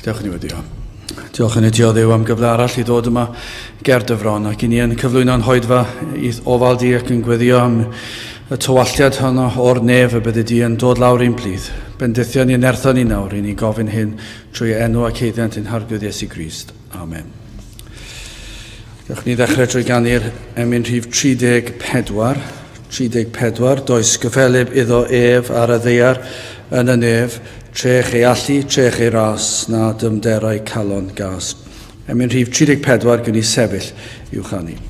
Gadewch i ni weddio. Diolch yn ti o Dduw am gyfle arall i ddod yma ger dy fron ac i ni yn cyflwyno'n hoedfa i'th ofal di ac yn gweddio am y tywalltiad honno o'r nef y byddi di yn dod lawr i'n plith. Bendithio ni nertho ni nawr i ni gofyn hyn trwy enw ac haeddiant ein Harglwydd Iesu Grist. Amen. Gallwn ni ddechrau trwy ganu'r emyn rhif 34. 34, does gyffelyb iddo ef ar y ddaear yn y nef, trech ei allu, trech ei ras, na dymderau calon gas. Emyn rhif 34, gwn i sefyll i'w chanu.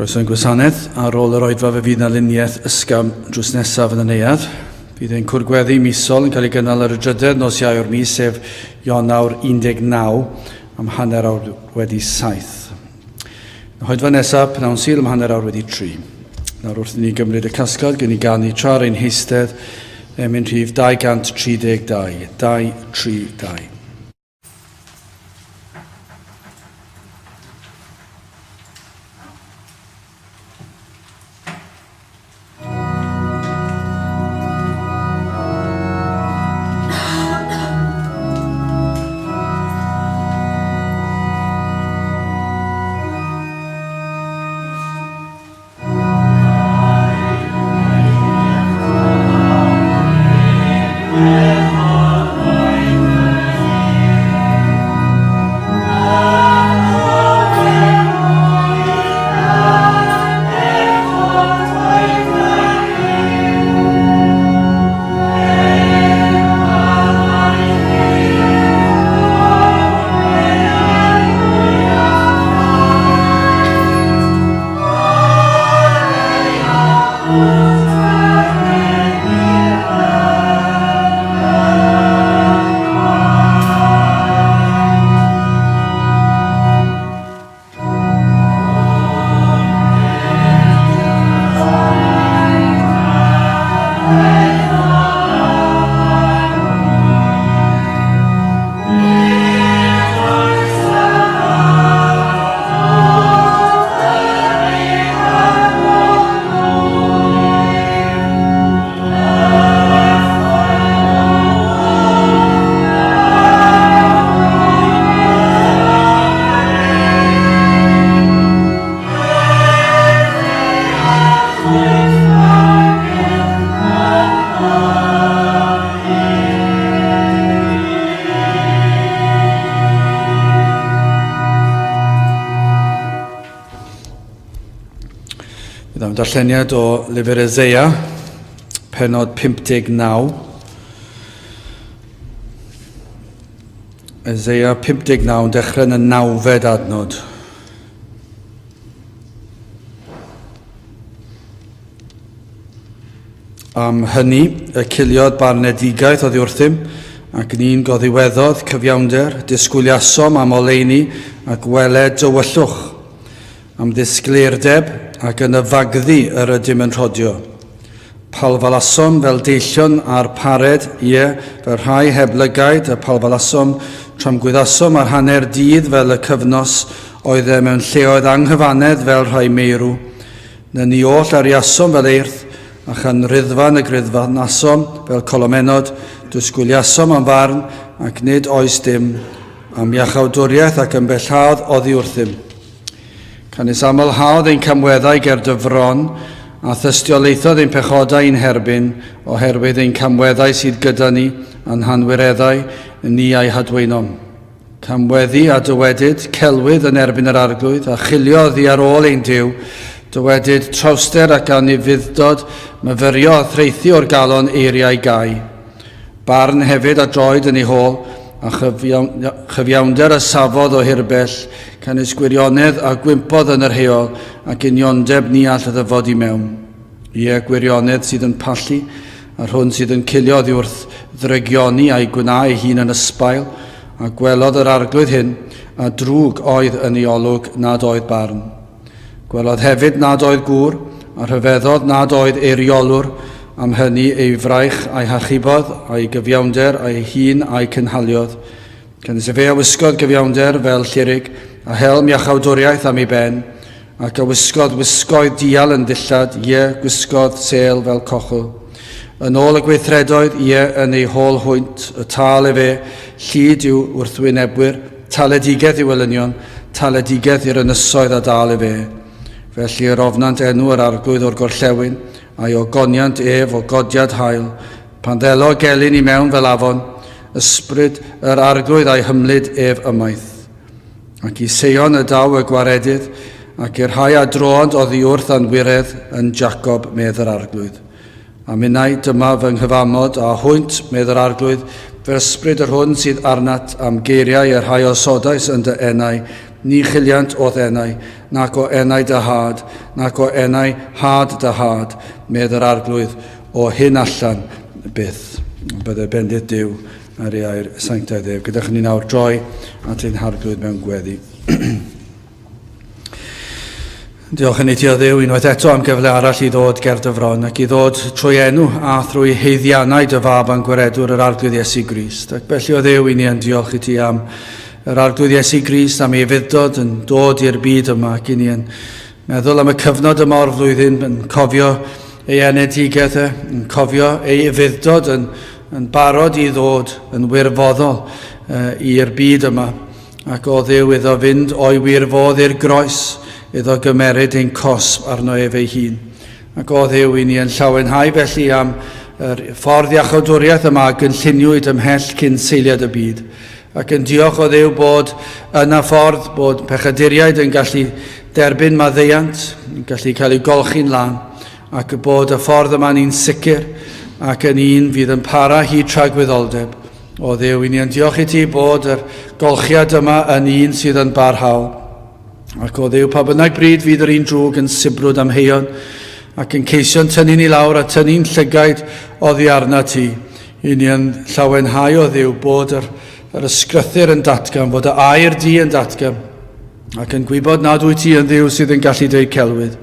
Croeso i'n gwasanaeth. Ar ôl yr oedfa fe fydd 'na luniaeth ysgafn drws nesaf yn y neuadd. Bydd ein cwrdd gweddi misol yn cael ei gynnal ar y drydedd nos Iau o'r mis, sef Ionawr 19, am 7:30. Y hoedfa nesaf, pnawn Sul am 3:30. Nawr wrth i ni gymryd y casgliad, gen i ganu tra ar ein heistedd, emyn rhif 232, 232. Mewn darlleniad o lyfr Eseia, penod 59. Eseia 59 yn dechrau yn y nawfed adnod. Am hynny, y ciliodd barnedigaeth oddi wrthym, ac ni'n goddiweddodd cyfiawnder, disgwyliasom am oleuni, ac wele dywyllwch, am ddisgleirdeb, ac yn y fagddu yr ydym yn rhodio. Palfalasom fel deillion ar pared, ie, fel rhai heb lygaid, y palfalasom, tramgwyddasom ar hanner dydd fel y cyfnos oedd e mewn lleoedd anghyfannedd fel rhai meirw. Na ni oll a riasom fel eirth, a chan riddfan y griddfanasom fel colomenod, dysgwyliasom am farn, ac nid oes dim, am iachawdwriaeth ac ymbellhaodd oddi wrthym. Canys amlhaodd ein camweddau ger dy fron, a thystiolaethodd ein pechodau i'n herbyn, oherwydd ein camweddau sydd gyda ni, a'n hanwireddau, ni a'i hadwaenom. Camweddi a dywedyd, celwydd yn erbyn yr Arglwydd, a chilio oddi ar ôl ein Duw, dywedyd, trawster ac anufudd-dod, myfyrio a thraethu o'r galon eiriau gau. Barn hefyd a droed yn ei hôl, a chyfiawnder a safodd o hirbell, canys gwirionedd a gwympodd yn yr heol, ac uniondeb ni all ddyfod i mewn. Ie, gwirionedd sydd yn pallu, a'r hwn sydd yn cilio oddi wrth ddrygioni a'i gwna ei hun yn ysbail, a gwelodd yr Arglwydd hyn, a drwg oedd yn ei olwg nad oedd barn. Gwelodd hefyd nad oedd gŵr, a rhyfeddodd nad oedd eiriolwr, am hynny ei fraich a'i hachubodd, a'i gyfiawnder a'i hun a'i cynhaliodd. Canys efe a wisgodd gyfiawnder fel llurig, a helm iachawdwriaeth am ei ben, ac a wisgodd wisgoedd dial yn ddillad, ie, gwisgodd sêl fel cochl. Yn ôl y gweithredoedd, ie, yn ei hôl hwynt, y tâl efe, llid i'w wrthwynebwyr, taledigaeth i'w elynion, taledigaeth i'r ynysoedd a dâl efe. Felly yr ofnant enw yr Arglwydd o'r gorllewin, a'i ogoniant ef o godiad haul, Pan ddelo gelyn i mewn fel afon, ysbryd yr Arglwydd a'i hymlid ef ymaith. Ac i Seion y daw y gwaredydd, ac i'r rhai a droant oddi wrth anwiredd yn Jacob, medd yr Arglwydd. A minnau, dyma fy nghyfamod â hwynt, medd yr Arglwydd, fy ysbryd yr hwn sydd arnat, am geiriau y rhai osodais yn dy enau, ni chiliant o'th enau, nac o enau dy had, nac o enau had dy had, medd yr Arglwydd, O hyn allan byth. Byddai bendith Duw ar ei air sanctaidd ef. Gyda ni nawr droi at ein harglwydd mewn gweddi. Diolch yn i ti o Dduw unwaith eto am gyfle arall i ddod ger dy fron ac i ddod trwy enw a thrwy heiddiannau dy fab a'n gwaredwr yr Arglwydd Iesu Grist. Ac felly o Dduw i ni yn diolch i ti am yr Arglwydd Iesu Grist am ei ufudd-dod yn dod i'r byd yma ac i ni yn meddwl am y cyfnod yma o'r flwyddyn yn cofio ei enedigaeth e, yn cofio ei ufudd-dod yn, yn barod i ddod yn wirfoddol uh, i'r byd yma, ac o Dduw iddo fynd o'i wirfodd i'r groes, iddo gymeryd ein cosb arno ef ei hun. Ac o Dduw i ni yn llawenhau felly am yr ffordd iachawdwriaeth yma a gynlluniwyd ymhell cyn seiliad y byd. Ac yn diolch o Dduw bod yna ffordd bod pechaduriaid yn gallu derbyn maddeuant, yn gallu cael eu golchi'n lân, ac y bod y ffordd yma'n un sicr ac yn un fydd yn para hyd tragwyddoldeb. O Dduw, i ni yn diolch i ti bod yr golchiad yma yn un sydd yn barhaol. Ac o Dduw, pa bynnag bryd fydd yr un drwg yn sibrwd amheuon ac yn ceisio'n tynnu ni lawr a tynnu'n llygaid oddi arna ti, i ni yn llawenhau o Dduw bod yr, yr ysgrythur yn datgan, fod y air di yn datgan, ac yn gwybod nad wyt ti yn Dduw sydd yn gallu dweud celwydd,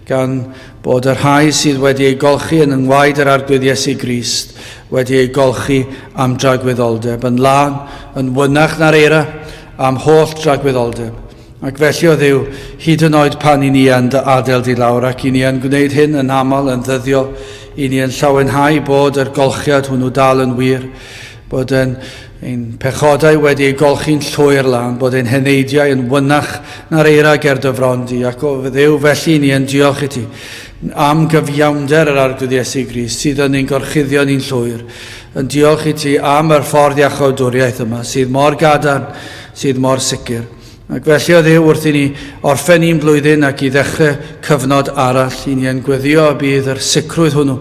gan bod y rhai sydd wedi eu golchi yn yngwaed yr Arglwydd Iesu Grist wedi eu golchi am dragwyddoldeb, yn lân, yn wynach na'r eira, am holl dragwyddoldeb. Ac felly, o Dduw, hyd yn oed pan i ni yn dy adael di lawr, ac i ni yn gwneud hyn yn aml, yn ddyddiol, i ni yn llawenhau bod yr golchiad hwnnw dal yn wir, bod yn ein pechodau wedi eu golchi'n llwyr lân, bod ein heneidiau yn wynach na'r eira ger dy fron di, ac o Dduw, felly ni yn diolch i ti am gyfiawnder yr Arglwydd Iesu Grist sydd yn ein gorchuddio ni'n llwyr, yn diolch i ti am yr ffordd iachawdwriaeth yma sydd mor gadarn, sydd mor sicr. Ac felly o Dduw, wrth i ni orffen un blwyddyn ac i ddechrau cyfnod arall, i ni yn gweddio y bydd yr sicrwydd hwnnw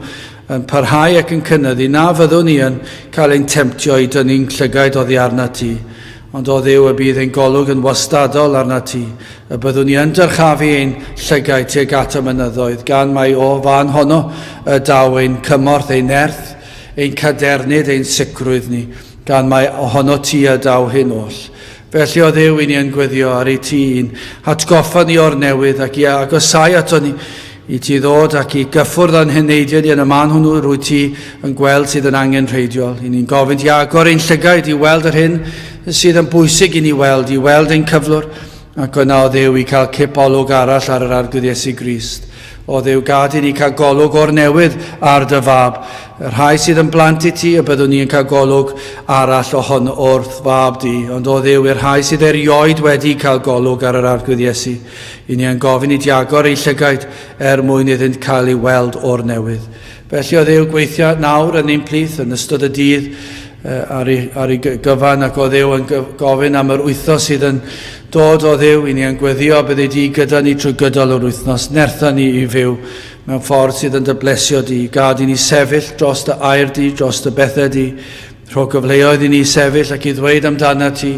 yn parhau ac yn cynyddu, na fyddwn ni yn cael ein temtio i dynnu'n llygaid oddi arnat ti, ond o Dduw y bydd ein golwg yn wastadol arnat ti, y byddwn ni yn dyrchafu ein llygaid tuag at y mynyddoedd, gan mai o fan honno y daw ein cymorth, ein nerth, ein cadernid, ein sicrwydd ni, gan mai ohono ti y daw hyn oll. Felly, o Dduw, i ni yn gweddio ar i ti i'n hatgoffa ni o'r newydd ac i agosau ato ni, i ti ddod ac i gyffwrdd â'n heneidiau ni yn y man hwnnw rwy ti yn gweld sydd yn angenrheidiol. I ni'n gofyn ti agor ein llygaid i weld yr hyn sydd yn bwysig i ni weld, i weld ein cyflwr, ac yna, o Dduw, i cael cip olwg arall ar yr Arglwydd Iesu Grist. O Dduw, gad i ni cael golwg o'r newydd ar dy fab. Y rhai sydd yn blant i ti, y byddwn ni yn cael golwg arall ohon wrth fab di. Ond o Dduw, i'r rhai sydd erioed wedi cael golwg ar yr Arglwydd Iesu, i ni yn gofyn i ti agor eu llygaid er mwyn iddynt cael ei weld o'r newydd. Felly, o Dduw, gweithia nawr yn ein plith yn ystod y dydd ar ei, ar ei gyfan, ac o Dduw yn gofyn am yr wythnos sydd yn dod o Dduw, i ni yn gweddio byddi di gyda ni trwy gydol yr wythnos, nertha ni i fyw mewn ffordd sydd yn dy blesio di, gad i ni sefyll dros dy air di, dros dy bethau di, rho gyfleoedd i ni sefyll ac i ddweud amdana ti,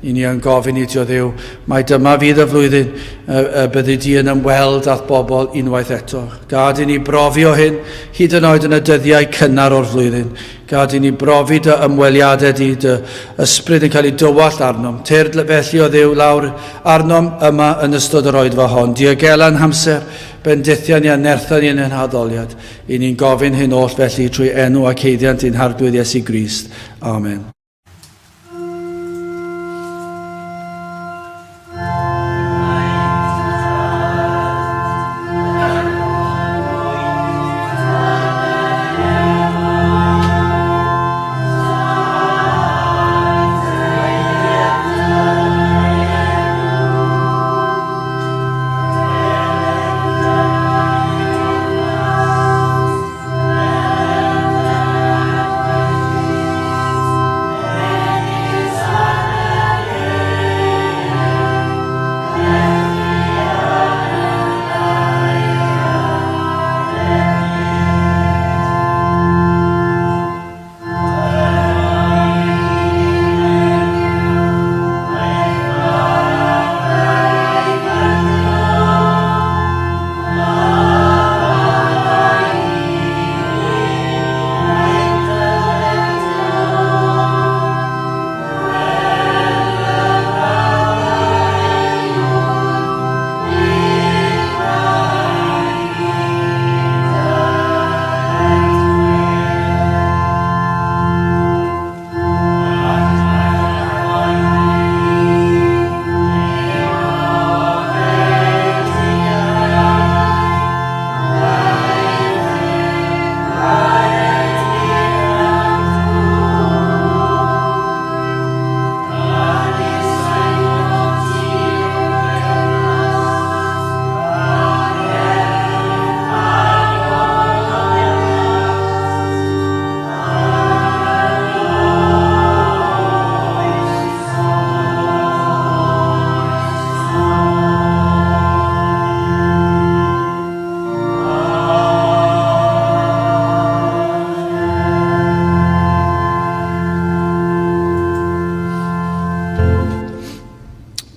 i ni yn gofyn i ti o Dduw, mai dyma fydd y flwyddyn y, y byddi di yn ymweld â'th bobl unwaith eto. Gad i ni brofi o hyn, hyd yn oed yn y dyddiau cynnar o'r flwyddyn. Gad i ni brofi dy ymweliadau di, dy ysbryd yn cael ei dywallt arnom. Tyrd felly o Dduw lawr arnom yma yn ystod yr oedfa hon. Diogela'n hamser, bendithia ni a nertha ni yn ein haddoliad. I ni'n gofyn hyn oll felly trwy enw ac haeddiant ein Harglwydd Iesu Grist. Amen.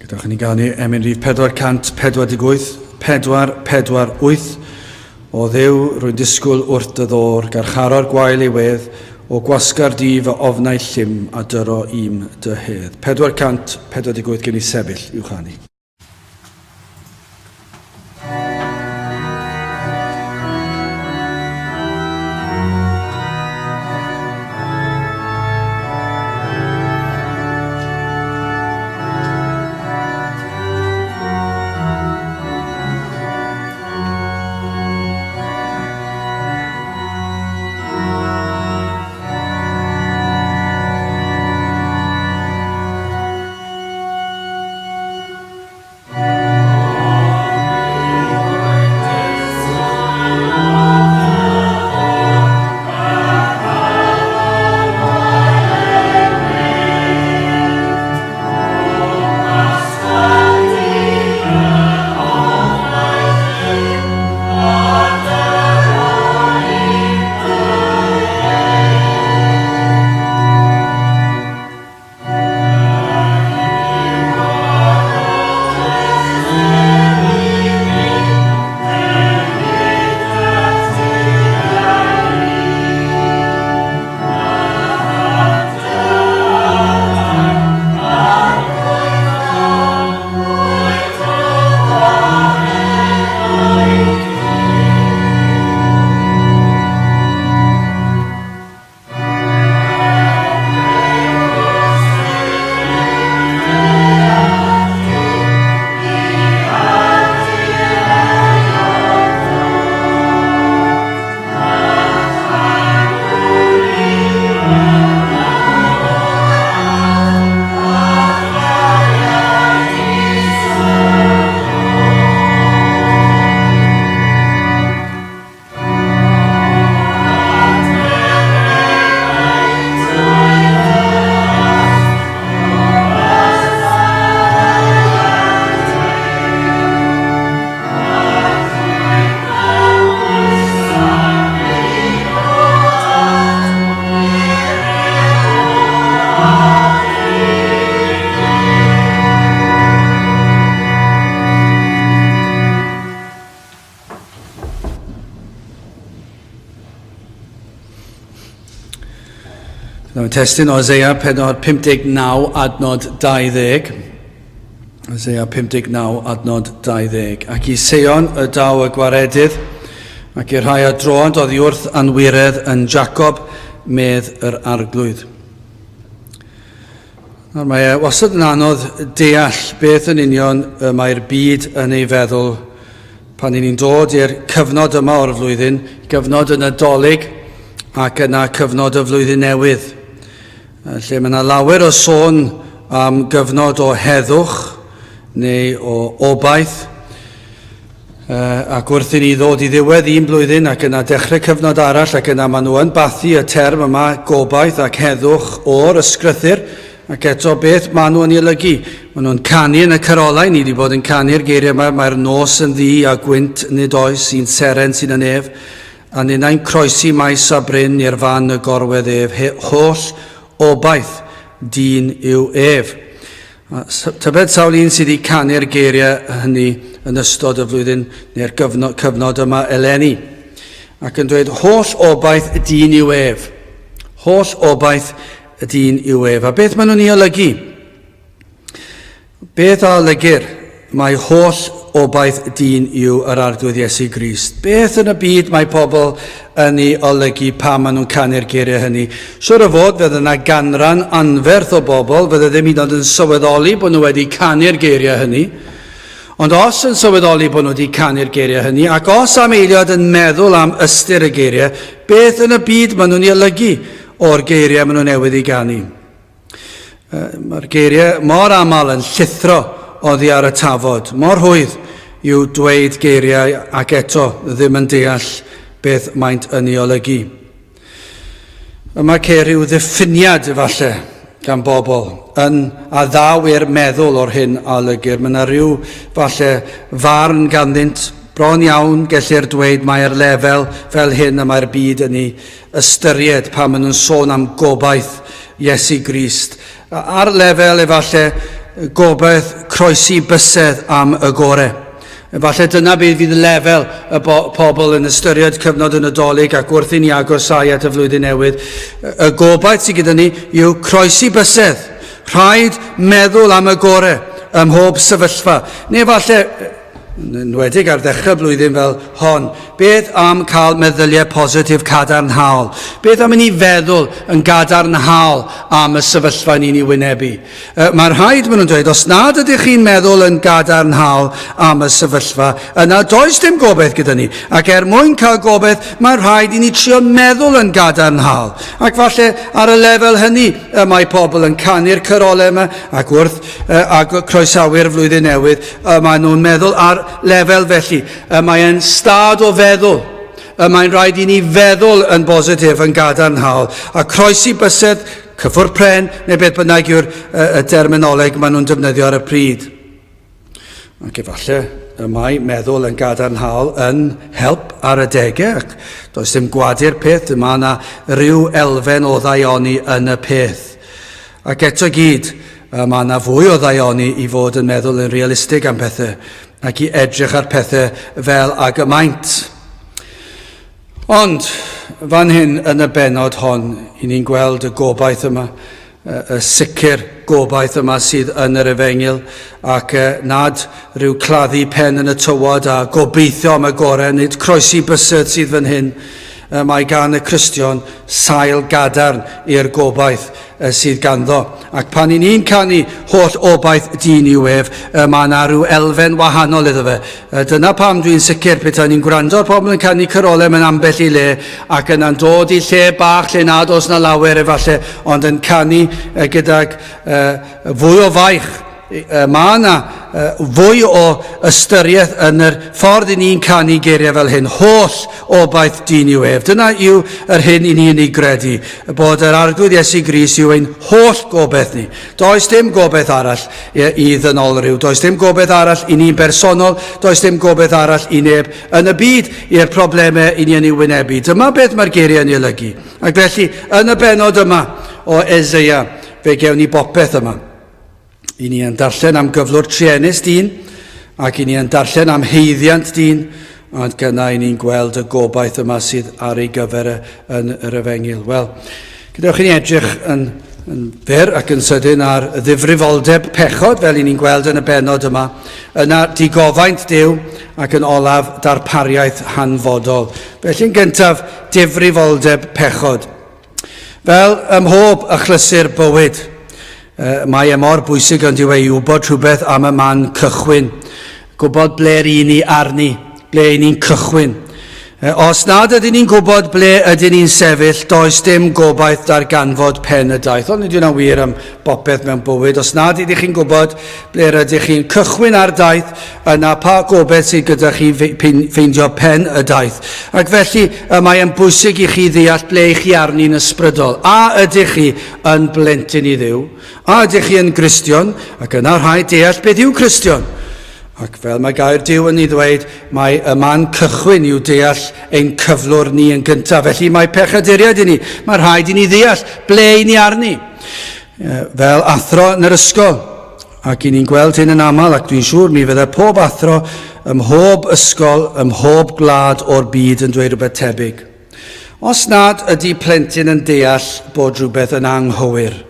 Gadewch i ni ganu emyn rhif 448, 448. O Dduw, rwy'n disgwyl wrth dy ddôr, garcharor gwael ei wedd, o gwasgar di fy ofnau llym a dyro i'm dy hedd. 448 gen i sefyll i'w chanu. Nawr, testun o Isaiah 59 adnod 20. Isaiah 59 adnod 20. Ac i Seion y daw y gwaredydd, ac i'r rhai a droant oddi wrth anwiredd yn Jacob, medd yr arglwydd. Nawr, mae e wastad yn anodd deall beth yn union y mae'r byd yn ei feddwl pan i ni'n dod i'r cyfnod yma o'r flwyddyn, gyfnod y Nadolig ac yna cyfnod y flwyddyn newydd, lle mae yna lawer o sôn am gyfnod o heddwch neu o obaith, Ac wrth i ni ddod i ddiwedd un blwyddyn ac yna dechrau cyfnod arall ac yna maen nhw yn bathu y term yma gobaith ac heddwch o'r ysgrythur ac eto beth maen nhw yn ei olygu. Maen nhw'n canu yn y carolau, ni wedi bod yn canu'r geiriau yma, mae'r nos yn ddu a gwynt nid oes, un seren sy'n y nef, a ninnau'n croesi maes a bryn i'r fan y gorwedd ef, he, holl obaith dyn yw ef. Tybed sawl un sydd wedi canu'r geiriau hynny yn ystod y flwyddyn neu'r gyfnod, cyfnod yma eleni. Ac yn dweud, holl obaith y dyn yw ef. Holl obaith y dyn yw ef. A beth maen nhw'n ei olygu? Beth a olygir? Mae holl obaith dyn yw yr Arglwydd Iesu Grist. Beth yn y byd mae pobl yn ei olygu pan maen nhw'n canu'r geiriau hynny? Siwr o fod, fydde yna ganran anferth o bobl fydde ddim hyd yn oed yn sylweddoli bod nhw wedi canu'r geiriau hynny. Ond os yn sylweddoli bod nhw wedi canu'r geiriau hynny, ac os am eiliad yn meddwl am ystyr y geiriau, beth yn y byd maen nhw'n ei olygu o'r geiriau maen nhw newydd ei ganu? Mae'r geiriau mor aml yn llithro oddi ar y tafod, mor rhwydd yw dweud geiriau ac eto ddim yn deall beth maent yn ei olygu. Yma ceir rhyw ddiffiniad efallai gan bobl yn a ddaw i'r meddwl o'r hyn a olygir. Mae yna rhyw falle farn ganddynt bron iawn gellir dweud mae'r lefel fel hyn y mae'r byd yn ei ystyried pan maen nhw'n sôn am gobaith Iesu Grist. Ar lefel efallai gobaith croesi bysedd am y gore. Efallai dyna beth fydd lefel y pobl yn ystyried cyfnod y Nadolig ac wrth i ni agosáu at y flwyddyn newydd. Y gobaith sydd gyda ni yw croesi bysedd. Rhaid meddwl am y gore ym mhob sefyllfa. Neu efallai yn enwedig ar ddechrau blwyddyn fel hon, beth am cael meddyliau positif cadarnhaol? Beth am i ni feddwl yn gadarnhaol am y sefyllfa ni'n ei wynebu? Mae rhaid, maen nhw'n dweud, os nad ydych chi'n meddwl yn gadarnhaol am y sefyllfa, yna does dim gobaith gyda ni. Ac er mwyn cael gobaith, mae rhaid i ni trio meddwl yn gadarnhaol. Ac falle ar y lefel hynny y mae pobl yn canu'r cyrolau yma ac wrth a croesawu'r flwyddyn newydd, y maen nhw'n meddwl ar lefel felly. Y mae e'n stad o feddwl. Y mae'n rhaid i ni feddwl yn bositif, yn gadarnhaol, a croesi bysedd, cyffwrdd pren, neu beth bynnag yw'r y derminoleg maen nhw'n defnyddio ar y pryd. Ac efallai y mae meddwl yn gadarnhaol yn help ar adegau, ac does dim gwadu'r peth, mae yna ryw elfen o ddaioni yn y peth. Ac eto gyd, mae yna fwy o ddaioni i fod yn meddwl yn realistig am pethau ac i edrych ar pethau fel ag y maent. Ond, fan hyn yn y bennod hon, i ni'n gweld y gobaith yma, y sicr gobaith yma sydd yn yr efengyl, ac nad rhyw claddu pen yn y tywod a gobeithio am y gorau, nid croesi bysedd sydd fan hyn, mae gan y Cristion sail gadarn i'r gobaith sydd ganddo. Ac pan i ni'n canu holl obaith dyn yw ef, mae yna rhyw elfen wahanol iddo fe. Dyna pam dwi'n sicr petai ni'n gwrando ar pobl yn canu cyrolau mewn ambell i le ac yna'n dod i lle bach lle nad oes na lawer efallai, ond yn canu gydag fwy o faich. Mae yna fwy o ystyriaeth yn yr ffordd i ni'n canu geiriau fel hyn, holl obaith dyn yw ef. Dyna yw yr hyn i ni'n ei gredu, bod yr Arglwydd Iesu Grist yw ein holl gobaith ni. Does dim gobaith arall i ddynolryw, does dim gobaith arall i ni'n bersonol, does dim gobaith arall i neb yn y byd i'r problemau i ni yn ei wynebu. Dyma beth mae'r geiriau yn ei olygu. Ac felly, yn y bennod yma o Eseia, fe gewn ni bopeth yma. I ni yn darllen am gyflwr truenus dyn, ac i ni yn darllen am haeddiant dyn, ond gyna i ni'n gweld y gobaith yma sydd ar ei gyfer e yn yr efengyl. Wel, Gadewch i ni edrych yn, yn fyr ac yn sydyn ar ddifrifoldeb pechod, fel i ni'n gweld yn y bennod yma. Yna digofaint Duw ac yn olaf darpariaeth hanfodol. Felly'n gyntaf, difrifoldeb pechod. Fel ym mhob achlysur bywyd, mae e mor bwysig ond yw e i wybod rhywbeth am y man cychwyn. Gwybod ble'r un ni arni, ble i ni'n cychwyn. Os nad ydyn ni'n gwybod ble ydyn ni'n sefyll, does dim gobaith darganfod pen y daith. Ond nid yw'n wir am bopeth mewn bywyd. Os nad ydych chi'n gwybod ble rydych chi'n cychwyn ar daith, yna pa gobaith sydd gyda chi ffeindio pen y daith. Ac felly, y mae yn bwysig i chi ddeall ble i chi arni'n ysbrydol. A ydych chi yn blentyn i Dduw? A ydych chi yn Gristion? Ac yna rhaid deall beth yw Cristion. Ac fel mae gair Duw yn ei ddweud, mae y man cychwyn yw deall ein cyflwr ni yn gyntaf. Felly mae pechaduriaid i ni. Mae rhaid i ni ddeall ble i ni arni. Fel athro yn yr ysgol, ac i ni'n gweld hyn yn aml, ac dwi'n siŵr mi fydde pob athro ym mhob ysgol, ym mhob gwlad o'r byd yn dweud rhywbeth tebyg. Os nad ydy plentyn yn deall bod rhywbeth yn anghywir,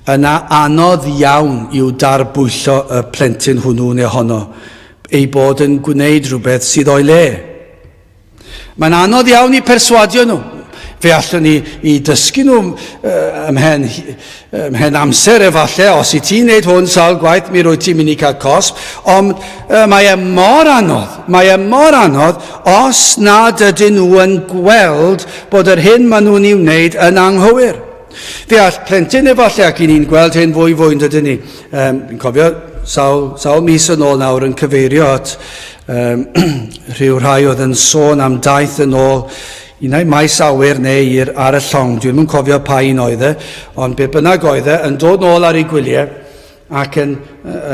yna anodd iawn yw darbwyllo y plentyn hwnnw neu honno ei bod yn gwneud rhywbeth sydd o'i le. Mae'n anodd iawn i perswadio nhw. Fe allwn ni i dysgu nhw ymhen, ymhen amser efallai, os i ti'n neud hwn sawl gwaith, mi rwyt ti'n mynd i cael cosb, ond mae e mor anodd, mae e mor anodd os nad ydyn nhw yn gweld bod yr hyn maen nhw'n ei wneud yn anghywir. Fe all plentyn efallai, ac i ni'n gweld hyn fwy fwy yn dydyn ni. Um, fi'n cofio sawl, sawl mis yn ôl nawr yn cyfeirio at um, rhyw rhai oedd yn sôn am daith yn ôl unai maes awyr neu i'r ar y llong. Dwi'n yn cofio pa un oedd e, ond be bynnag oedd e, yn dod nôl ar ei gwyliau ac yn,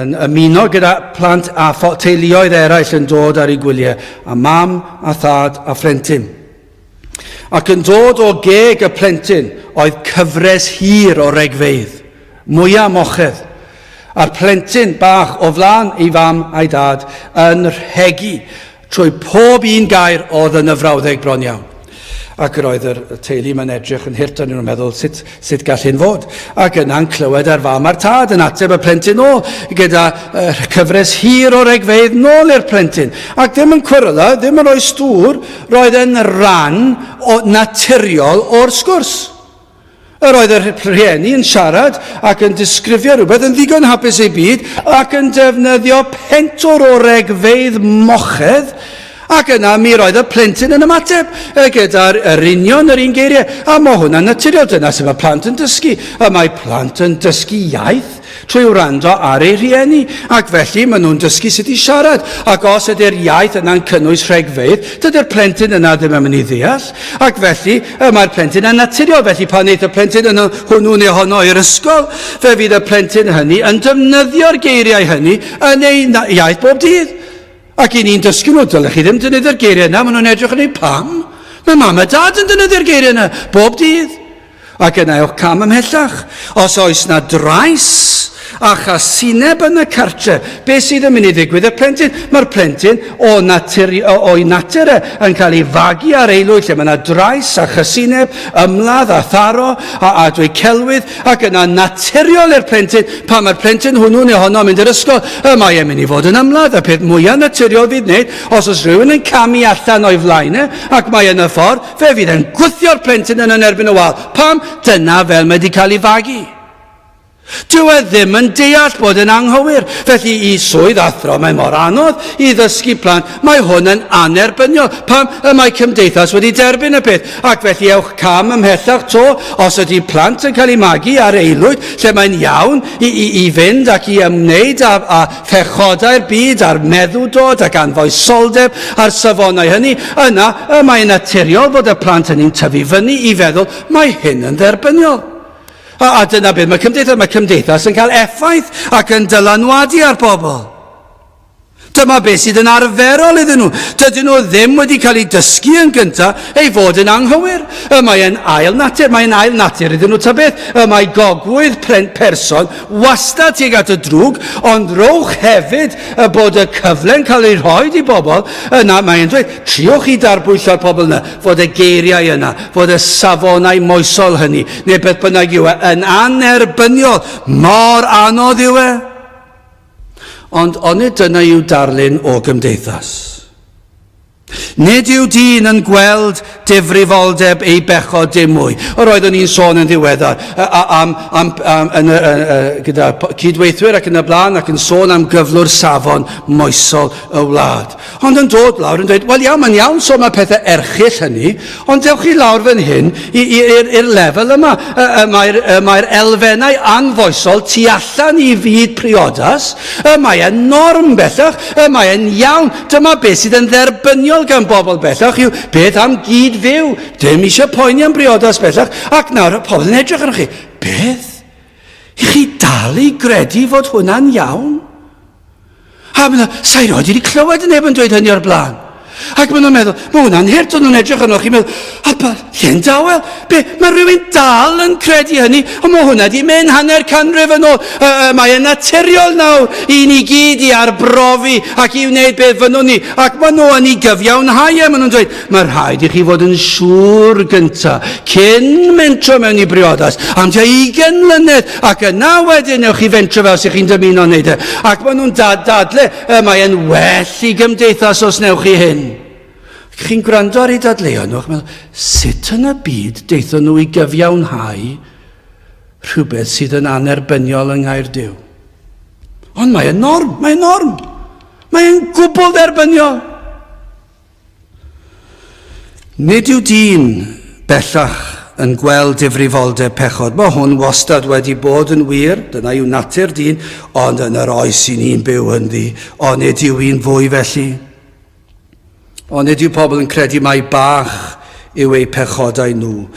yn ymuno gyda plant a teuluoedd eraill yn dod ar ei gwyliau, a mam a thad a phlentyn. Ac yn dod o geg y plentyn oedd cyfres hir o regfeydd, mwyaf mochedd, a'r plentyn bach o flaen ei fam a'i dad yn rhegi trwy pob un gair oedd yn y frawddeg bron iawn. Ac yr oedd yr teulu yma'n edrych yn hurt arnyn nhw'n meddwl sut, sut gall hyn fod. Ac yna'n clywed ar fam a'r tad yn ateb y plentyn ôl gyda uh, cyfres hir o regfeydd nôl i'r plentyn. Ac ddim yn cweryla, ddim yn rhoi stŵr, Roedd yn rhan o, naturiol o'r sgwrs. Yr oedd y rhieni yn siarad ac yn disgrifio rhywbeth yn ddigon hapus ei byd ac yn defnyddio pentwr o regfeydd mochedd ac yna mi roedd y plentyn yn ymateb gyda'r yr union yr un geiriau. A mae hwnna'n naturiol, dyna sut mae plant yn dysgu. A mae plant yn dysgu iaith trwy wrando ar eu rhieni, ac felly maen nhw'n dysgu sut i siarad, ac os ydy'r iaith yna'n cynnwys rhegfeydd, dydy'r plentyn yna ddim yn mynd i ddeall, ac felly y mae'r plentyn yn naturiol, felly pan wneith y plentyn yna hwnnw neu honno i'r ysgol, fe fydd y plentyn hynny yn defnyddio'r geiriau hynny yn ei iaith bob dydd. Ac i ni'n dysgu nhw, dylech chi ddim defnyddio'r geiriau yna, maen nhw'n edrych yn ei pam? Mae mam a dad yn defnyddio'r geiriau yna bob dydd. Ac yna ewch cam ymhellach. Os oes na drais a chasineb yn y cartre, beth sydd yn mynd i ddigwydd i'r plentyn? Mae'r plentyn o natur, o'i natur e yn cael ei fagu ar aelwyd lle mae yna drais a chasineb, ymladd a tharo a, a dweud celwydd, ac yna naturiol i'r plentyn, pan mae'r plentyn hwnnw neu honno yn mynd i'r ysgol, y mae e'n mynd i fod yn ymladd, y peth mwyaf naturiol fydd wneud, os oes rhywun yn camu allan o'i flaen e, ac mae yn y ffordd, Fe fydd e'n gwthio'r plentyn yn yn erbyn y wal. Pam? Dyna fel mae wedi cael ei fagu. Dyw e ddim yn deall bod yn anghywir. Felly i swydd athro mae mor anodd i ddysgu plant. Mae hwn yn annerbyniol. Pam y mae cymdeithas wedi derbyn y peth? Ac felly ewch cam ymhellach to, os ydy plant yn cael eu magu ar aelwyd lle mae'n iawn i, i, i fynd ac i ymwneud â, â phechodau'r byd a'r meddwdod ac anfoesoldeb a'r safonau hynny, yna y mae'n naturiol fod y plant hynny'n tyfu fyny i feddwl mae hyn yn dderbyniol. A, a dyna beth mae cymdeithas, mae cymdeithas yn cael effaith ac yn dylanwadu ar bobl. Dyma beth sydd yn arferol iddyn nhw. Dydyn nhw ddim wedi cael eu dysgu yn gyntaf ei fod yn anghywir. Y mae yn ail natur, mae'n ail natur iddyn nhw ta beth. Y mae gogwydd person wastad tuag at y drwg, ond rowch hefyd y bod y cyfle'n cael ei rhoi i bobl, yna mae'n dweud, triwch i darbwyllo'r pobl yna, fod y geiriau yna, fod y safonau moesol hynny, neu beth bynnag yw e, yn annerbyniol. Mor anodd yw e. Ond onid dyna yw darlun o gymdeithas? Nid yw dyn yn gweld difrifoldeb ei bechod dim mwy. Yr oeddwn i'n sôn yn ddiweddar am, am, am, yn, gyda cydweithwyr ac yn y blaen ac yn sôn am gyflwr safon moesol y wlad. Ond yn dod lawr yn dweud, wel iawn, mae'n iawn sôn mae pethau erchyll hynny, ond dewch chi lawr fan hyn i'r lefel yma. Mae'r mae elfennau anfoesol tu allan i fyd priodas, mae e'n norm bellach, mae e'n iawn. Dyma beth sydd yn dderbyniol gan bobl bellach yw beth am gyd fyw. Dim eisiau poeni am briodas bellach, ac nawr pobl yn edrych arnoch chi. Beth? I chi dal i gredu fod hwnna'n iawn? A maen nhw, sa'i roed wedi clywed neb yn dweud hynny o'r blaen. Ac maen nhw'n meddwl, mae hwnna'n hurt, ond nhw'n edrych arno chi'n meddwl, a pa, lle'n dawel, be, mae rhywun dal yn credu hynny, ond mae hwnna di mynd hanner canrif yn ôl. Uh, mae e'n naturiol nawr i ni gyd i arbrofi ac i wneud beth fynnwn ni, ac maen nhw yn ei gyfiawnhau e, maen nhw'n dweud, Mae rhaid i chi fod yn siŵr gynta, cyn mentro mewn i briodas, am tua 20 mlynedd, ac yna wedyn newch chi fentro fel sy'ch chi'n dymuno wneud e. Ac maen nhw'n dad dadle, y mae e'n well i gymdeithas os newch chi hyn. Chi'n gwrando ar eu dadleuon nhw, ac meddwl, sut yn y byd deithon nhw i gyfiawnhau rhywbeth sydd yn annerbyniol yng Nghaer Duw? Ond mae e'n norm, mae e'n norm. Mae e'n gwbl dderbyniol. Nid yw dyn bellach yn gweld difrifoldeb pechod. Mae hwn wastad wedi bod yn wir, dyna yw natur dyn, ond yn yr oes i ni'n byw ynddi, onid yw un fwy felly? Onid yw pobl yn credu mai bach yw eu pechodau nhw,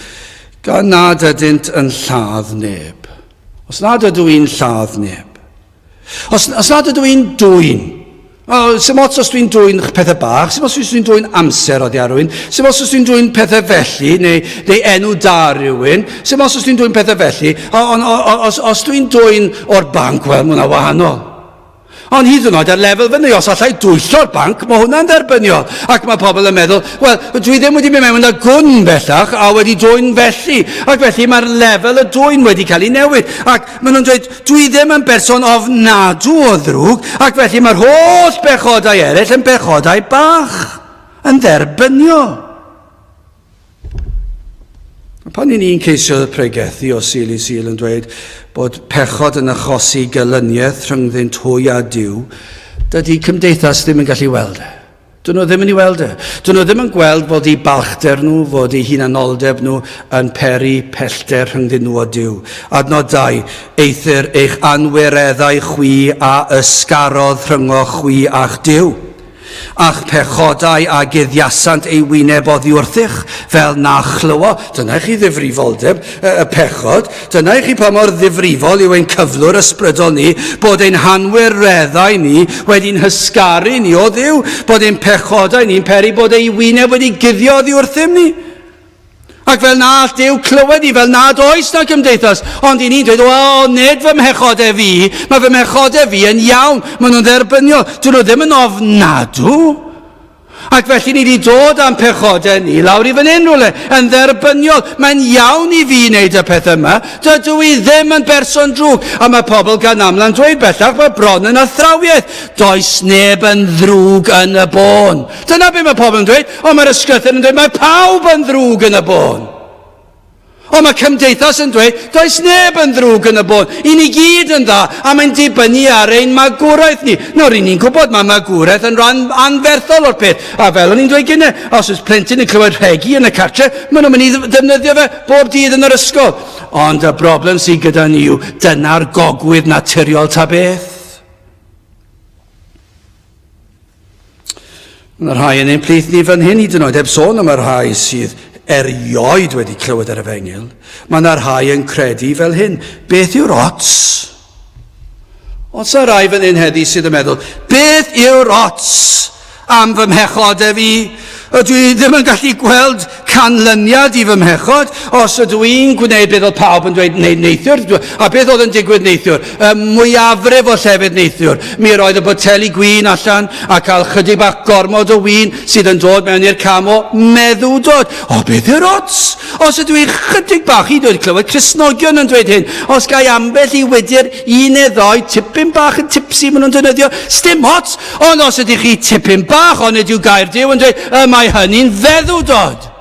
gan nad ydynt yn lladd neb. Os nad ydw i'n lladd neb, Os, os nad ydw i'n dwyn, o, sy'n ots os dwi'n dwyn pethau bach, sy'n ots os dwi'n dwyn amser oddi ar rhywun, sy'n ots os dwi'n dwyn pethau felly, neu, neu enw da rhywun, sy'n ots os dwi'n dwyn pethau felly, ond os, os dwi'n dwyn o'r banc, wel, mae hwnna wahanol. Ond hyd yn oed ar lefel fyny, os allai dwyllo'r banc, mae hwnna'n dderbyniol. Ac mae pobl yn meddwl, wel, dwi ddim wedi mynd mewn â gwn bellach a wedi dwyn felly. Ac felly mae'r lefel y dwyn wedi cael ei newid. Ac Maen nhw'n dweud, dwi ddim yn berson ofnadw o ddrwg, ac felly mae'r holl bechodau eraill yn bechodau bach, yn dderbyniol. A pan i ni'n ceisio pregethu o Sul i Sul yn dweud bod pechod yn achosi gelyniaeth rhyngddynt hwy a Duw, dydy cymdeithas ddim yn gallu weld e. Dyn nhw ddim yn ei weld e. Dyn nhw ddim yn gweld fod eu balchder nhw, fod eu hunanoldeb nhw yn peri pellter rhyngddyn nhw a Duw. Adnod 2, Eithr eich anwireddau chwi a ysgarodd rhyngoch chwi a'ch Duw. A'ch pechodau a guddiasant ei wyneb oddi wrthych, fel na chlywo. Dyna i chi ddifrifoldeb y pechod. Dyna i chi pa mor ddifrifol yw ein cyflwr ysbrydol ni, bod ein hanwireddau ni wedi'n hysgaru ni o Dduw, bod ein pechodau ni'n peri bod ei wyneb wedi guddio oddi wrthym ni. Ac fel na all Duw clywed ni, fel nad oes na gymdeithas, ond i ni'n dweud, o, nid fy mhechodau fi, mae fy mhechodau fi yn iawn, maen nhw'n dderbyniol, dyn nhw ddim yn ofnadw. Ac felly ni wedi dod â'n pechodau ni lawr i fan hyn rhywle, yn dderbyniol. Mae'n iawn i fi wneud y peth yma. Dydw i ddim yn berson drwg. A mae pobl gan amla'n dweud bellach, mae bron yn athrawiaeth. Does neb yn ddrwg yn y bôn. Dyna beth mae pobl yn dweud. Ond mae'r ysgrythur yn dweud mae pawb yn ddrwg yn y bôn. Ond mae cymdeithas yn dweud, does neb yn ddrwg yn y bôn. I ni gyd yn dda, a mae'n dibynnu ar ein magwraeth ni. Nawr, i ni'n gwybod mae magwraeth yn rhan anferthol o'r peth. A fel o'n i'n dweud gynnau, os oes plentyn yn clywed rhegi yn y cartre, maen nhw'n mynd i ddefnyddio fe bob dydd yn yr ysgol. Ond y broblem sydd gyda ni yw, dyna'r gogwydd naturiol ta beth. Mae yna rhai yn ein plith ni fan hyn, hyd yn oed heb sôn am y rhai sydd erioed wedi clywed yr efengyl. Mae yna rhai yn credu fel hyn. Beth yw'r ots? Ond sa rai fan hyn heddi sydd yn meddwl, beth yw'r ots am fy mhechod e fi? Ydw i ddim yn gallu gweld canlyniad i fy mhechod os ydw i'n gwneud beth oedd pawb yn dweud wneud neithiwr. A beth oedd yn digwydd neithiwr? Y mwyafrif o llefydd neithiwr. Mi roedd y boteli gwin allan a cael chydig bach gormod o win sydd yn dod mewn i'r cam o meddwdod. O, beth yw'r ots? Os ydw i chydig bach, hyd yn oed clywed Cristnogion yn dweud hyn, os gai ambell i wydr, un neu ddou, tipyn bach yn tipsy maen nhw'n defnyddio, sdim ots, ond os ydych chi tipyn bach, onid yw gair Duw yn dweud, y mae hynny'n feddwdod.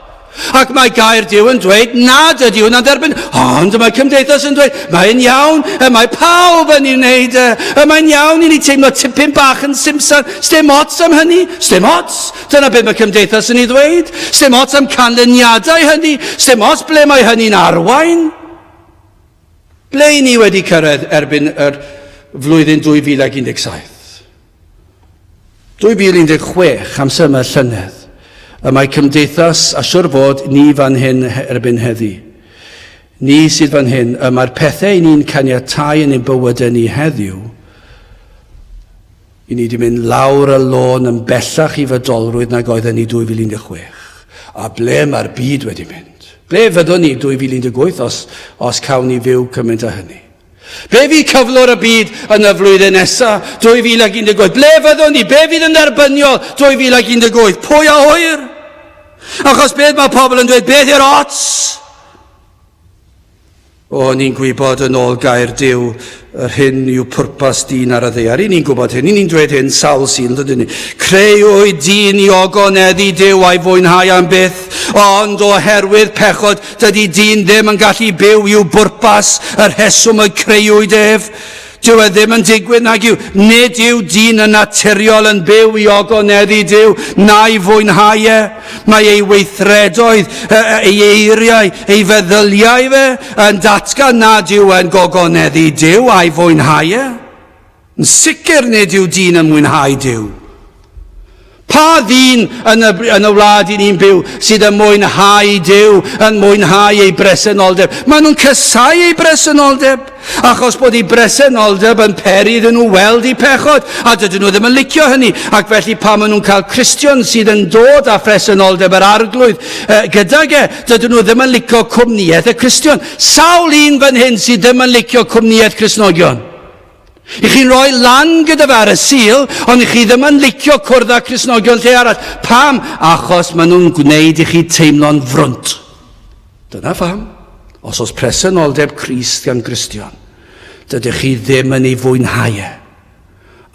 Ac mae gair Duw yn dweud nad ydy hwnna'n dderbyn, ond mae cymdeithas yn dweud, mae'n iawn, y mae pawb yn ei wneud, y mae'n iawn i ni teimlo tipyn bach yn simsan, sdim ots am hynny, sdim ots. Dyna beth mae cymdeithas yn ei ddweud. Sdim ots am canlyniadau hynny. Sdim ots ble mae hynny'n arwain. Ble i ni wedi cyrraedd erbyn yr flwyddyn 2017? 2016, amser yma llynedd, y mae cymdeithas, a siwr fod ni fan hyn erbyn heddi. Ni sydd fan hyn, y mae'r pethau i ni'n caniatau yn ein bywydau ni heddiw, I ni 'di mynd lawr y lôn yn bellach i fydolrwydd nag oedden ni 2016. A ble mae'r byd wedi mynd? Ble fyddwn ni 2018 os, os cawn ni fyw cymaint â hynny? Be fydd cyflwr y byd yn y flwyddyn nesa, 2018? Ble fyddwn ni? Be fydd yn dderbyniol 2018? Pwy a ŵyr? Achos beth mae pobl yn dweud, beth yw'r ots? O, ni'n gwybod yn ôl gair Duw yr hyn yw pwrpas dyn ar y ddaear. I ni'n gwybod hyn, i ni'n dweud hyn sawl sy'n dydyn ni. Creuwyd dyn i ogoneddu Duw a'i fwynhau am byth, ond oherwydd pechod dydy dyn ddim yn gallu byw i'w bwrpas, y rheswm y creuwyd ef. Dyw e ddim yn digwydd nag yw. Nid yw dyn yn naturiol yn byw i ogoneddu Duw na'i fwynhau e. Mae ei weithredoedd, ei eiriau, ei feddyliau fe yn datgan nad yw e'n gogoneddu Duw a'i fwynhau e. Yn sicr nid yw dyn yn mwynhau Duw. Pa ddyn yn y, yn y wlad i ni'n byw sydd yn mwynhau Duw, yn mwynhau ei bresenoldeb? Maen nhw'n cysau ei bresenoldeb, achos bod ei bresenoldeb yn peri iddyn nhw weld eu pechod, a dydyn nhw ddim yn licio hynny. Ac felly pan maen nhw'n cael Cristion sydd yn dod â phresenoldeb yr Arglwydd eh, gydag e, dydyn nhw ddim yn licio cwmnïaeth y Cristion. Sawl un fan hyn sydd ddim yn licio cwmnïaeth Cristnogion? I chi'n rhoi lan gyda fe ar y Sul, ond i chi ddim yn licio cwrdd â Cristnogion lle arall. Pam? Achos maen nhw'n gwneud i chi teimlo'n frwnt. Dyna pham. Os oes presenoldeb Crist gan Gristion, dydych chi ddim yn ei fwynhau e,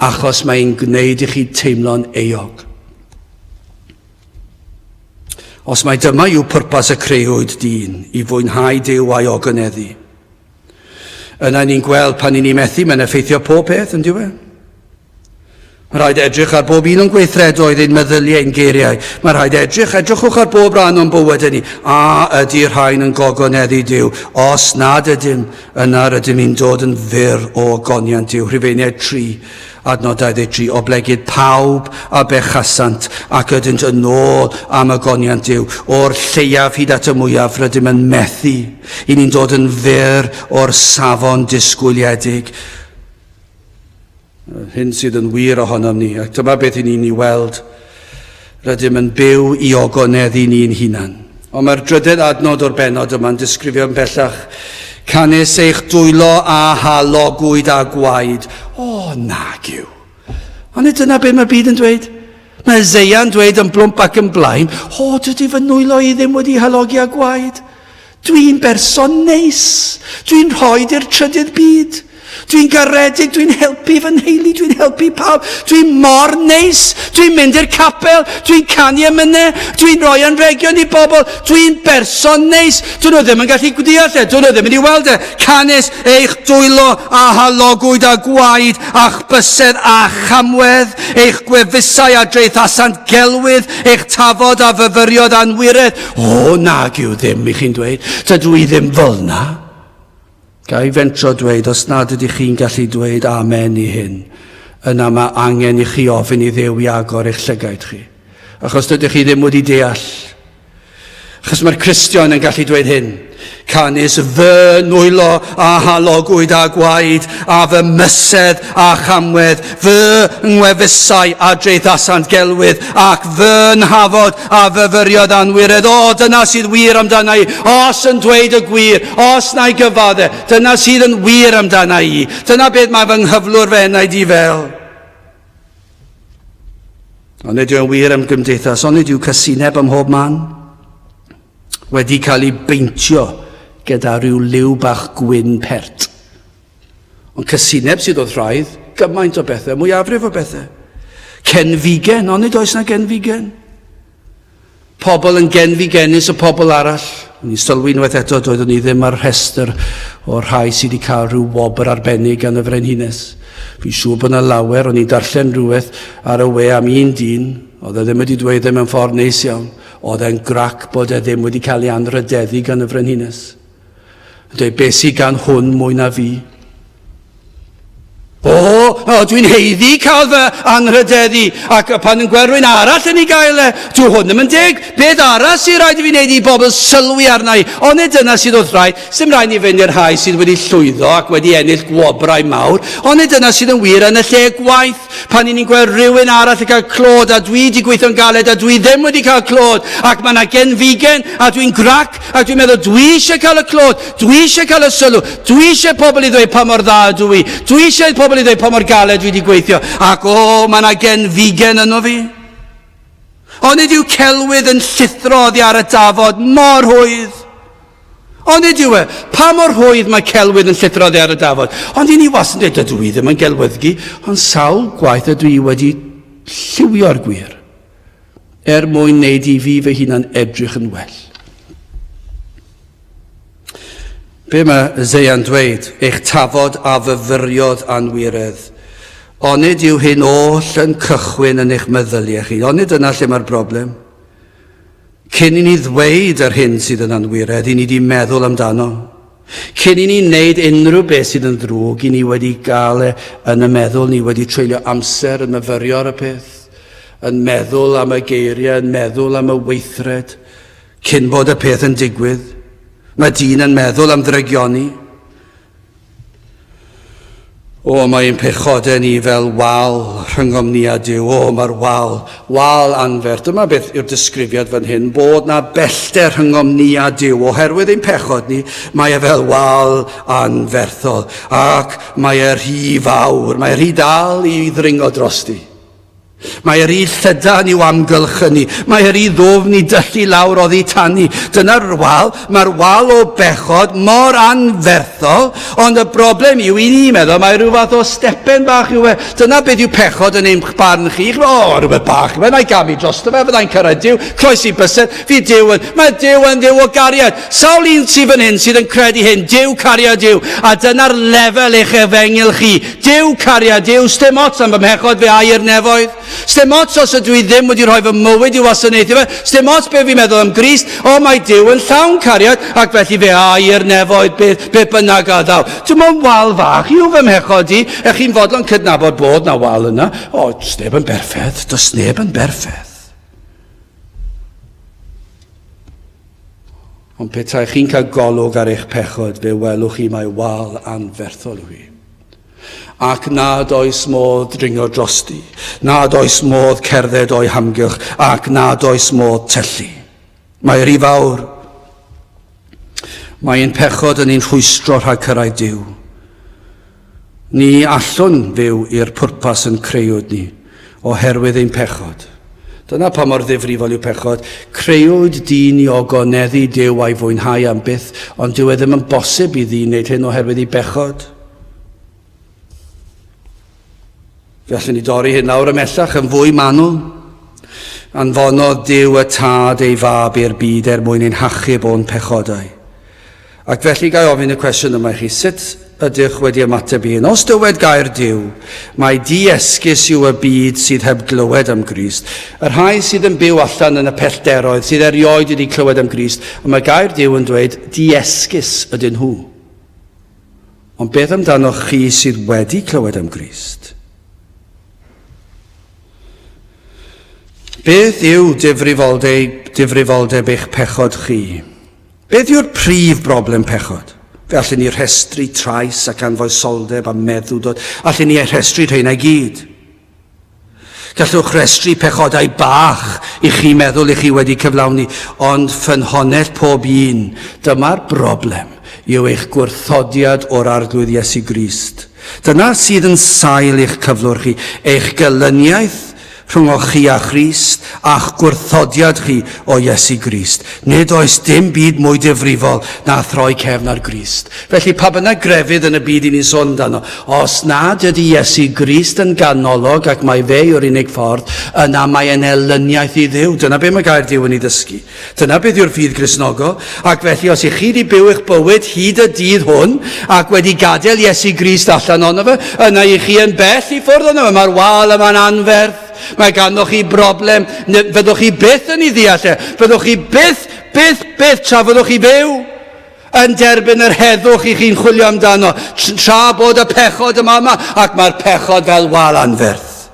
achos mae'n gwneud i chi teimlo'n euog. Os mai dyma yw pwrpas y creuwyd dyn, i fwynhau Duw a'i ogoneddu, Yna ni'n gweld pan i ni methu, mae'n effeithio pob peth, yn diwe? Mae rhaid edrych ar bob un o'n gweithredoedd, ein meddyliau, ein geiriau. Mae rhaid edrych, edrychwch ar bob rhan o'n bywyd ni. A ydy rhain yn gogoneddu Duw? Os nad ydym, yna rydym ni'n dod yn fyr o ogoniant Duw. Rhufeiniaid 3, Adnod 23, Oblegid pawb a bechasant ac ydynt yn ôl am ogoniant Duw, o'r lleiaf hyd at y mwyaf rydym yn methu. I ni'n dod yn fyr o'r safon disgwyliedig. Yr hyn sydd yn wir ohonom ni, ac dyma beth i ni'n ei weld. Rydym yn byw i ogoneddu ni'n hunan. Ond mae'r drydedd adnod o'r bennod yma'n disgrifio'n bellach. Canys eich dwylo a halogwyd â gwaed. O, nag yw. Ond nid dyna beth mae'r byd yn dweud. Mae Isaiah'n dweud yn blwmp ac yn blaen, o, dydy fy nwylo i ddim wedi halogi â gwaed. Dwi'n berson neis. Dwi'n rhoi i'r trydydd byd. Dwi'n garedig, dwi'n helpu fy nheulu, dwi'n helpu pawb. Dwi'n mor neis. Dwi'n mynd i'r capel, dwi'n canu emynau, dwi'n rhoi anrhegion i bobl. Dwi'n berson neis. Dyn nhw ddim yn gallu deall e, dyn nhw ddim yn ei weld e. Canys eich dwylo a halogwyd â gwaed, a'ch bysedd â chamwedd, eich gwefusau a draethasant gelwydd, eich tafod a fyfyriodd anwiredd. O, nag yw ddim, i chi'n dweud. Dydw i ddim fel na. Ga i fentro dweud, os nad ydych chi'n gallu dweud amen i hyn, yna mae angen i chi ofyn i Dduw i agor eich llygaid chi. Achos dydych chi ddim wedi deall. Achos mae'r Cristion yn gallu dweud hyn. Canys fy nwylo a halogwyd â gwaed, a fy mysedd a chamwedd, fy ngwefusau a draethasant gelwydd, ac fy nhafod a fyfyriodd anwiredd. O, dyna sydd wir amdana i, os yn dweud y gwir, os na'i gyfadde, dyna sydd yn wir amdana i. Dyna beth mae fy nghyflwr fy enaid i fel. Ond nid yw'n wir am gymdeithas, onid yw casineb ym mhob man wedi cael ei beintio gyda rhyw liw bach gwyn pert. Ond casineb sydd wrth raidd gymaint o bethau, mwyafrif o bethau. Cenfigen, onid oes na genfigen? Pobl yn genfigennus o pobl arall. O'n i'n sylwi unwaith eto, doeddwn i ddim ar rhestr o'r rhai sydd wedi cael rhyw wobr arbennig gan y Frenhines. Fi'n siŵr bod yna lawer, o'n i'n darllen rhywbeth ar y we am un dyn, oedd e ddim wedi dweud e mewn ffordd neis iawn, oedd e'n grac bod e ddim wedi cael ei anrhydeddu gan y Frenhines. Yn dweud, beth sydd gan hwn mwy na fi? O, o dwi'n heiddi cael fy anrhydeddu, ac pan yn gweld rhywun arall yn ei gael e, dwi hwn ddim yn deg. Beth arall sy'n rhaid i fi wneud i bobl sylwi arna i? Ond nid dyna sydd wrth rhaid. Sdim rhaid ni fynd i'r rhai sydd wedi llwyddo ac wedi ennill gwobrau mawr. Ond nid dyna sydd yn wir yn y lle gwaith. Pan i ni'n gweld rhywun arall yn cael clod a dwi wedi gweithio'n galed a dwi ddim wedi cael clod ac mae yna genfigen a dwi'n grac ac dwi'n meddwl dwi eisiau cael y clod, dwi eisiau cael y sylw, dwi eisiau pobl i ddweud pa mor dda ydw i, dwi eisiau pobl i ddweud pa mor galed dwi wedi gweithio ac o, mae yna genfigen yno fi. Ond nid yw celwydd yn llithro oddi ar y dafod mor rhwydd. Onid yw e? Pa mor rhwydd mae celwydd yn llithro oddi ar y dafod? Ond i ni wastad yn dweud, dydw i ddim yn gelwyddgi, ond sawl gwaith ydw i wedi lliwio'r gwir er mwyn wneud i fi fy hunan edrych yn well. Be mae Eseia'n dweud? Eich tafod a fyfyriodd anwiredd. Onid yw hyn oll yn cychwyn yn eich meddyliau chi? Onid dyna lle mae'r broblem? Cyn i ni ddweud yr hyn sydd yn anwiredd, i ni wedi meddwl amdano. Cyn i ni wneud unrhyw beth sydd yn ddrwg, i ni wedi gael e yn y meddwl, ni wedi treulio amser yn myfyrio ar y peth, yn meddwl am y geiriau, yn meddwl am y weithred, cyn bod y peth yn digwydd. Mae dyn yn meddwl am ddrygioni. O, mae ein pechodau ni fel wal rhyngom ni a Duw. O, mae'r wal, wal anferth. Dyma beth yw'r disgrifiad fan hyn, bod na bellter rhyngom ni a Duw. Oherwydd ein pechod ni, mae e fel wal anferthol. Ac mae e rhy fawr, mae e rhy dal i ddringo drosti. Mae yr un llydan i'w amgylchynu. Mae yr un ddwfn i dyllu lawr oddi tani. Dyna'r wal. Mae'r wal o bechod mor anferthol, ond y broblem yw i ni meddwl mae rhyw fath o stepen bach yw e. Dyna beth yw pechod yn ein barn chi. O, rhywbeth bach yw e, na i gamu drosto fe, fyddai'n cyrraedd Duw, croesi bysedd, fi Duw yn... Mae Duw yn Dduw o gariad. Sawl un sydd fan hyn sydd yn credu hyn, Duw cariad yw, a dyna'r lefel eich efengyl chi. Duw cariad yw, sdim ots am fy mhechod, fe ai i'r nefoedd. Sdim ots os ydw i ddim wedi rhoi fy mywyd i'w wasanaethu fe, sdim ots be fi'n meddwl am Grist, o mae Duw yn llawn cariad, ac felly fe ai i'r nefoedd, beth, beth bynnag a ddaw. Dim ond wal fach yw fy mhechod i, ych chi'n fodlon cydnabod bod na wal yna? O, does neb yn berffeth, does neb yn berffeth. Ond petai chi'n cael golwg ar eich pechod, fe welwch chi mai wal anferthol yw hi. Ac nad oes modd dringo drosti, nad oes modd cerdded o'i hamgylch, ac nad oes modd tyllu. Mae rhy fawr. Mae ein pechod yn ein rhwystro rhag cyrraedd Duw. Ni allwn fyw i'r pwrpas yn creuwyd ni, oherwydd ein pechod. Dyna pa mor ddifrifol yw pechod. Creuwyd dyn i ogoneddu Duw a'i fwynhau am byth, ond dyw e ddim yn bosib i ddyn wneud hyn oherwydd ei bechod. Fe allwn ni dorri hyn lawr ymhellach yn fwy manwl. Anfonodd Duw y Tad ei fab i'r byd er mwyn ein hachub o'n pechodau. Ac felly ga i ofyn y cwestiwn yma i chi, sut ydych wedi ymateb i hyn? Os dywed gair Duw, mai di-esgus yw y byd sydd heb glywed am Grist, y rhai sydd yn byw allan yn y pellteroedd, sydd erioed wedi clywed am Grist, ond mae gair Duw yn dweud di-esgus ydyn nhw. Ond beth amdanoch chi sydd wedi clywed am Grist? Beth yw difrifoldeb, difrifoldeb eich pechod chi? Beth yw'r prif broblem pechod? Fe allen ni rhestru trais ac anfoesoldeb a meddwdod. Allen ni eu rhestru rheina i gyd. Gallwch restru pechodau bach i chi meddwl i chi wedi cyflawni, ond ffynhonnell pob un, dyma'r broblem, yw eich gwrthodiad o'r Arglwydd Iesu Grist. Dyna sydd yn sail i'ch cyflwr chi, eich gelyniaeth rhyngoch chi a Christ, a'ch gwrthodiad chi o Iesu Grist. Nid oes dim byd mwy difrifol na throi cefn ar Grist. Felly, pa bynnag grefydd yn y byd i ni'n sôn amdano, os nad ydy Iesu Grist yn ganolog ac mai fe yw'r unig ffordd, yna mae e'n elyniaeth i Dduw. Dyna be mae gair Duw yn ei ddysgu. Dyna beth yw'r ffydd Gristnogol. Ac felly, os ych chi wedi byw eich bywyd hyd y dydd hwn ac wedi gadael Iesu Grist allan ohono fe, yna i chi yn bell i ffwrdd ohono fe. Mae'r wal yma'n anferth. Mae ganddoch chi broblem. Fyddwch chi byth yn ei ddeall e. Fyddwch chi byth, byth, byth tra fyddwch chi fyw yn derbyn yr heddwch i chi'n chwilio amdano, tra bod y pechod yma yma, ac mae'r pechod fel wal anferth.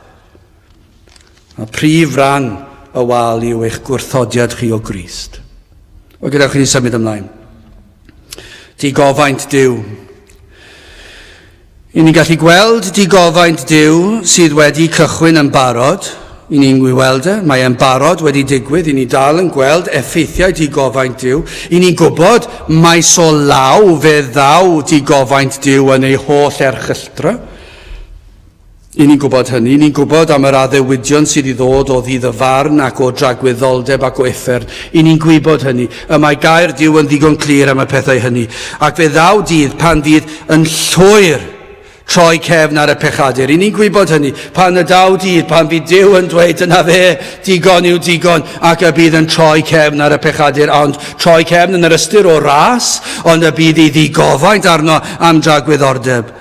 A prif ran y wal yw eich gwrthodiad chi o Grist. O gyda chi ni symud ymlaen. Digofaint Duw. I ni'n gallu gweld digofaint Duw sydd wedi cychwyn yn barod. I ni'n gweld e, mae e'n barod wedi digwydd. I ni dal yn gweld effeithiau digofaint Duw. I ni'n gwybod maes o law fe ddaw digofaint Duw yn ei holl erchylltra. I ni'n gwybod hynny. Ni'n gwybod am yr addewidion sydd i ddod o ddydd y farn ac o dragwyddoldeb ac o uffern. I ni'n gwybod hynny. Y mae gair Duw yn ddigon clir am y pethau hynny. Ac fe ddaw dydd pan fydd yn llwyr troi cefn ar y pechadur. I ni'n gwybod hynny. Pan y daw dydd, pan fydd Duw yn dweud dyna fe, digon yw digon, ac y bydd yn troi cefn ar y pechadur. Ond troi cefn yn yr ystyr o ras, ond y bydd ei ddigofaint arno am dragwyddordeb.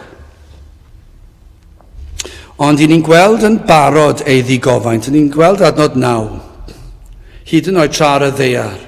Ond i ni'n gweld yn barod ei ddigofaint, ni'n gweld adnod 9, hyd yn oed tra ar y ddaear.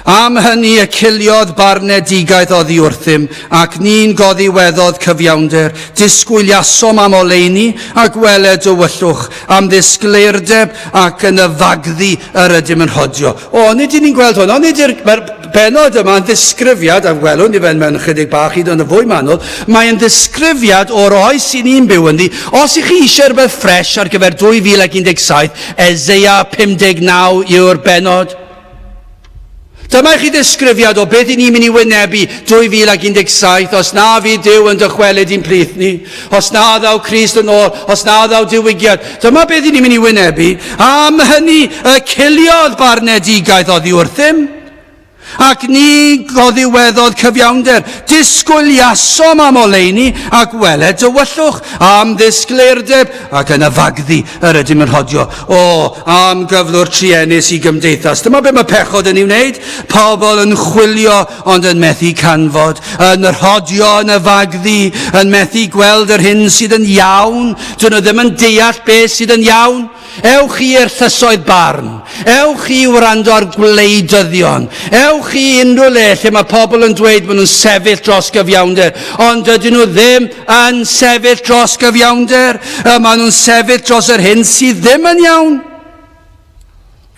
Am hynny y ciliodd barnedigaeth oddi wrthym, ac ni'n goddiweddodd cyfiawnder. Disgwyliasom am oleuni, ac wele dywyllwch, am ddisgleirdeb, ac yn y fagddu yr ydym yn rhodio. O, nid i ni'n gweld hwn, ond nid yw'r... Mae'r bennod yma'n ddisgrifiad, a welwn ni fe mewn ychydig bach hyd yn y fwy manwl, mae'n ddisgrifiad o'r oes i ni'n byw ynddi. Os ych chi eisiau rhywbeth ffres ar gyfer 2017, Eseia 59 yw'r bennod. Dyma i chi ddisgrifiad o beth i ni'n mynd i wynebu 2017 os na fydd Duw yn dychwelyd i'n plith ni, os na ddaw Crist yn ôl, os na ddaw diwygiad. Dyma beth i ni'n mynd i wynebu. Am hynny y ciliodd barnedigaeth oddi wrthym. Ac ni goddiweddodd cyfiawnder, disgwyliasom am oleuni, ac wele dywyllwch, am ddisgleirdeb, ac yn y fagddu yr ydym yn rhodio. O, am gyflwr truenus i gymdeithas. Dyma be mae pechod yn ei wneud. Pobl yn chwilio ond yn methu canfod, yn rhodio yn y fagddu, yn methu gweld yr hyn sydd yn iawn. Dyn nhw ddim yn deall beth sydd yn iawn. Ewch i'r llysoedd barn. Ewch i wrando ar gwleidyddion. Ewch i unrhyw le lle mae pobl yn dweud maen nhw'n sefyll dros gyfiawnder, ond dydyn nhw ddim yn sefyll dros gyfiawnder. Y maen nhw'n sefyll dros yr hyn sydd ddim yn iawn.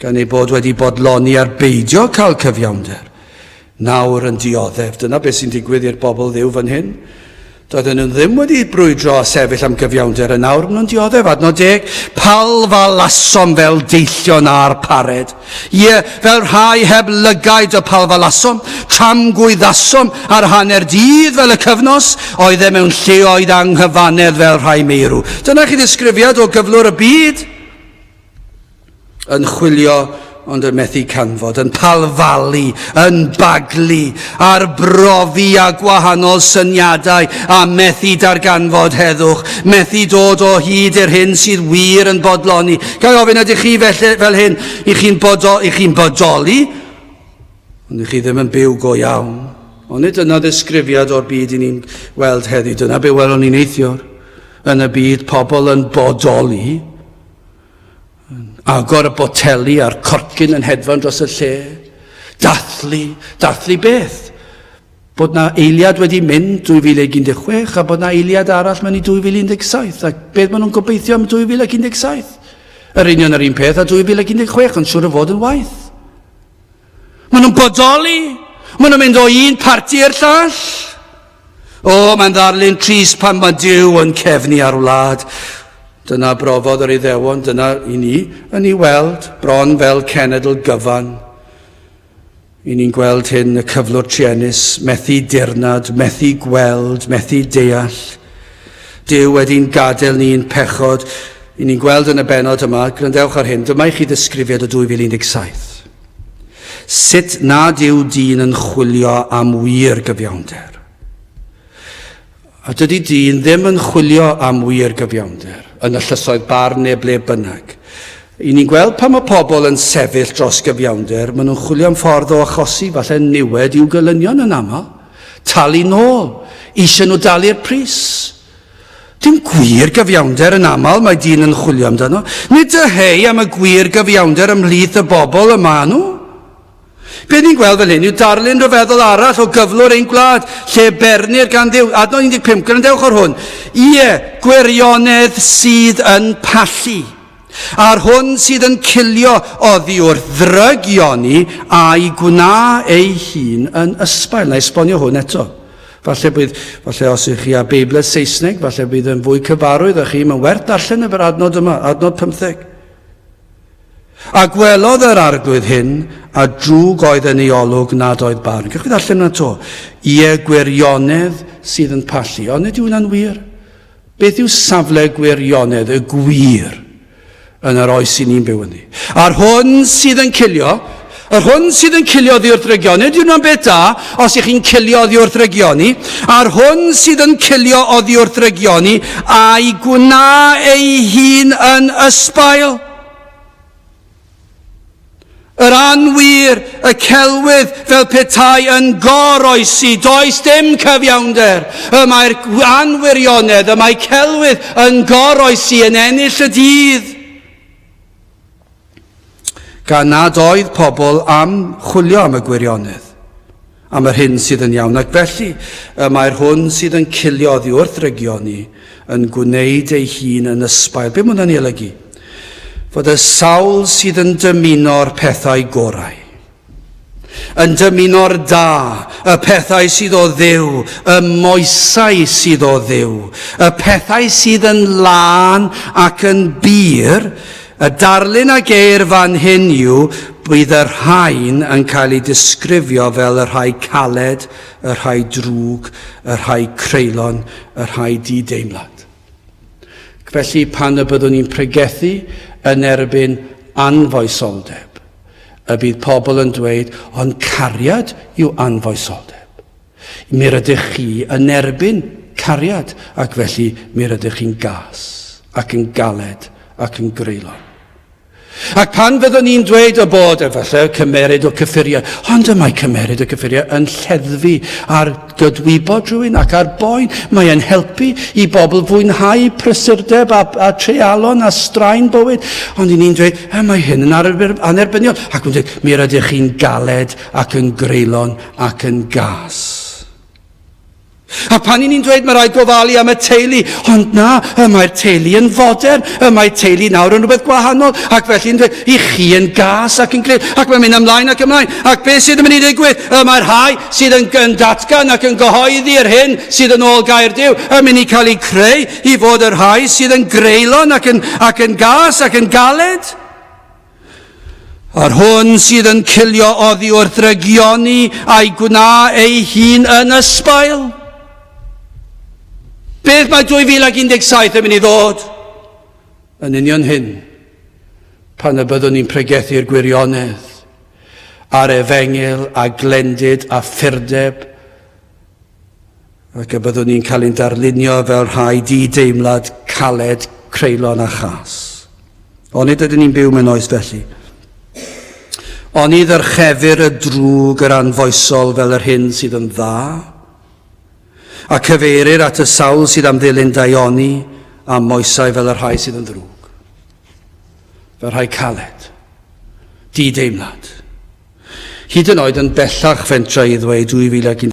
Gan eu bod wedi bodloni ar beidio cael cyfiawnder. Nawr yn dioddef. Dyna beth sy'n digwydd i'r bobl Dduw fan hyn. Doedden nhw ddim wedi brwydro a sefyll am gyfiawnder, a nawr maen nhw'n dioddef. Adnod deg, palfalasom fel deillion ar pared. Ie, fel rhai heb lygaid y palfalasom, tramgwyddasom ar hanner dydd fel y cyfnos, oeddem mewn lleoedd anghyfannedd fel rhai meirw. Dyna chi ddisgrifiad o gyflwr y byd. Yn chwilio ond yn methu canfod, yn palfalu, yn baglu, arbrofi â gwahanol syniadau a methu darganfod heddwch, methu dod o hyd i'r hyn sydd wir yn bodloni. Ga i ofyn, ydych chi felly, fel hyn, i chi'n bodo, i chi'n bodoli, ond i chi ddim yn byw go iawn. Ond nid dyna ddisgrifiad o'r byd i ni'n weld heddi, dyna be welwn ni'n neithiwr. Yn y byd, pobl yn bodoli, Yn agor y boteli a'r corcyn yn hedfan dros y lle. Dathlu, dathlu beth? Bod na eiliad wedi mynd 2016 a bod na eiliad arall mewn i 2017. Ac beth maen nhw'n gobeithio am 2017? Yr union yr un peth a 2016, ond siŵr o fod yn waeth. Maen nhw'n bodoli. Maen nhw'n mynd o un parti i'r llall. O, mae'n ddarlun trist pan mae Duw yn cefnu ar wlad. Dyna brofodd yr Iddewon, dyna i ni yn ei weld, bron fel cenedl gyfan. I ni'n gweld hyn, y cyflwr truenus, methu dirnad, methu gweld, methu deall. Duw wedi'n gadael ni'n pechod. I ni'n gweld yn y bennod yma, gwrandewch ar hyn, dyma i chi ddisgrifiad o 2017. Sut nad yw dyn yn chwilio am wir gyfiawnder? A dydy dyn ddim yn chwilio am wir gyfiawnder yn y llysoedd barn neu ble bynnag. I ni'n gweld pan mae pobl yn sefyll dros gyfiawnder, maen nhw'n chwilio am ffordd o achosi falle niwed i'w gelynion yn aml. Talu nôl. Eisiau nhw dalu'r pris. Dim gwir gyfiawnder yn aml mae dyn yn chwilio amdano. Nid dyheu am y gwir gyfiawnder ymhlith y bobl y maen nhw. Be ni'n gweld fel hyn yw darlun rhyfeddol arall o gyflwr ein gwlad, lle bernir gan Dduw. Adnod 15, gwrandewch ar hwn. Ie, gwirionedd sydd yn pallu, a'r hwn sydd yn cilio oddi wrth ddrygioni a'i gwna ei hun yn ysbail. Na i esbonio hwn eto. Falle bydd, falle os ych chi â Beibl Saesneg, falle bydd yn fwy cyfarwydd â chi. Mae'n werth darllen yr adnod yma, adnod 15. A gwelodd yr Arglwydd hyn, a drwg oedd yn ei olwg nad oedd barn. Gewch chi ddarllen hwnna 'to? Ie, gwirionedd sydd yn pallu. Ond nid yw hwnna'n wir. Beth yw safle gwirionedd, y gwir, yn yr oes i ni'n byw ynddi? A'r hwn sydd yn cilio, yr hwn sydd yn cilio oddi wrth drygioni, nid yw hwnna'n beth da os ych chi'n cilio oddi wrth drygioni, a'r hwn sydd yn cilio oddi wrth drygioni, a'i gwna ei hun yn ysbail. Yr anwir, y celwydd, fel petai yn goroesi, does dim cyfiawnder. Y mae'r anwirionedd, y mae celwydd yn goroesi yn ennill y dydd. Gan nad oedd pobl am chwilio am y gwirionedd, am yr hyn sydd yn iawn, ac felly y mae'r hwn sydd yn cilio oddi wrth rygioni yn gwneud ei hun yn ysbail. Be mae hwnna'n ei olygu? Fod y sawl sydd yn dymuno'r pethau gorau, yn dymuno'r da, y pethau sydd o Dduw, y moesau sydd o Dduw, y pethau sydd yn lân ac yn bur, Y darlun a geir fan hyn yw bydd y rhain yn cael eu disgrifio fel y rhai caled, y rhai drwg, y rhai creulon, y rhai di-deimlad. Felly pan y byddwn ni'n pregethu yn erbyn anfoesoldeb, y bydd pobl yn dweud, ond cariad yw anfoesoldeb. Mi rydych chi yn erbyn cariad ac felly mi rydych chi'n gas ac yn galed ac yn greulon. Ac pan fyddwn ni'n dweud y bod efallai cymeryd o cyffuriau, ond y mae cymeryd o cyffuriau yn lleddfu ar gydwybod rhywun ac ar boen. Mae e'n helpu i bobl fwynhau prysurdeb a, a treialon a straen bywyd. Ond i ni'n dweud, e, mae hyn yn anerbyniol. Ac mae'n dweud, mi rydych chi'n galed ac yn greulon ac yn gas. A pan i ni'n dweud mae rhaid gofalu am y teulu, ond na, y mae'r teulu yn fodern, y mae teulu nawr yn rhywbeth gwahanol, ac felly yn dweud, i chi yn gas ac yn greu, ac mae'n mynd ymlaen ac ymlaen. Ac beth sydd yn mynd i ddigwydd? Y mae'r rhai sydd yn, yn datgan ac yn gyhoeddi yr hyn sydd yn ôl gair Duw, yn mynd i cael eu creu i fod y rhai sydd yn greulon ac yn, ac yn gas ac yn galed. A'r hwn sydd yn cilio oddi wrth drygioni a'i gwna ei hun yn ysbail. Beth mae 2017 yn mynd i ddod? Yn union hyn, pan y byddwn ni'n pregethu'r gwirionedd a'r efengyl a glendid a phurdeb Ac y byddwn ni'n cael ein darlunio fel rhai di-deimlad, caled, creulon a chas. Onid ydyn ni'n byw mewn oes felly? Oni ddyrchefir y drwg yr anfoesol fel yr hyn sydd yn dda? A cyfeirir at y sawl sydd am ddilyn daioni a moesau fel y rhai sydd yn ddrwg. Fel rhai caled, di-deimlad. Hyd yn oed yn bellach fentra i ddweud 2017.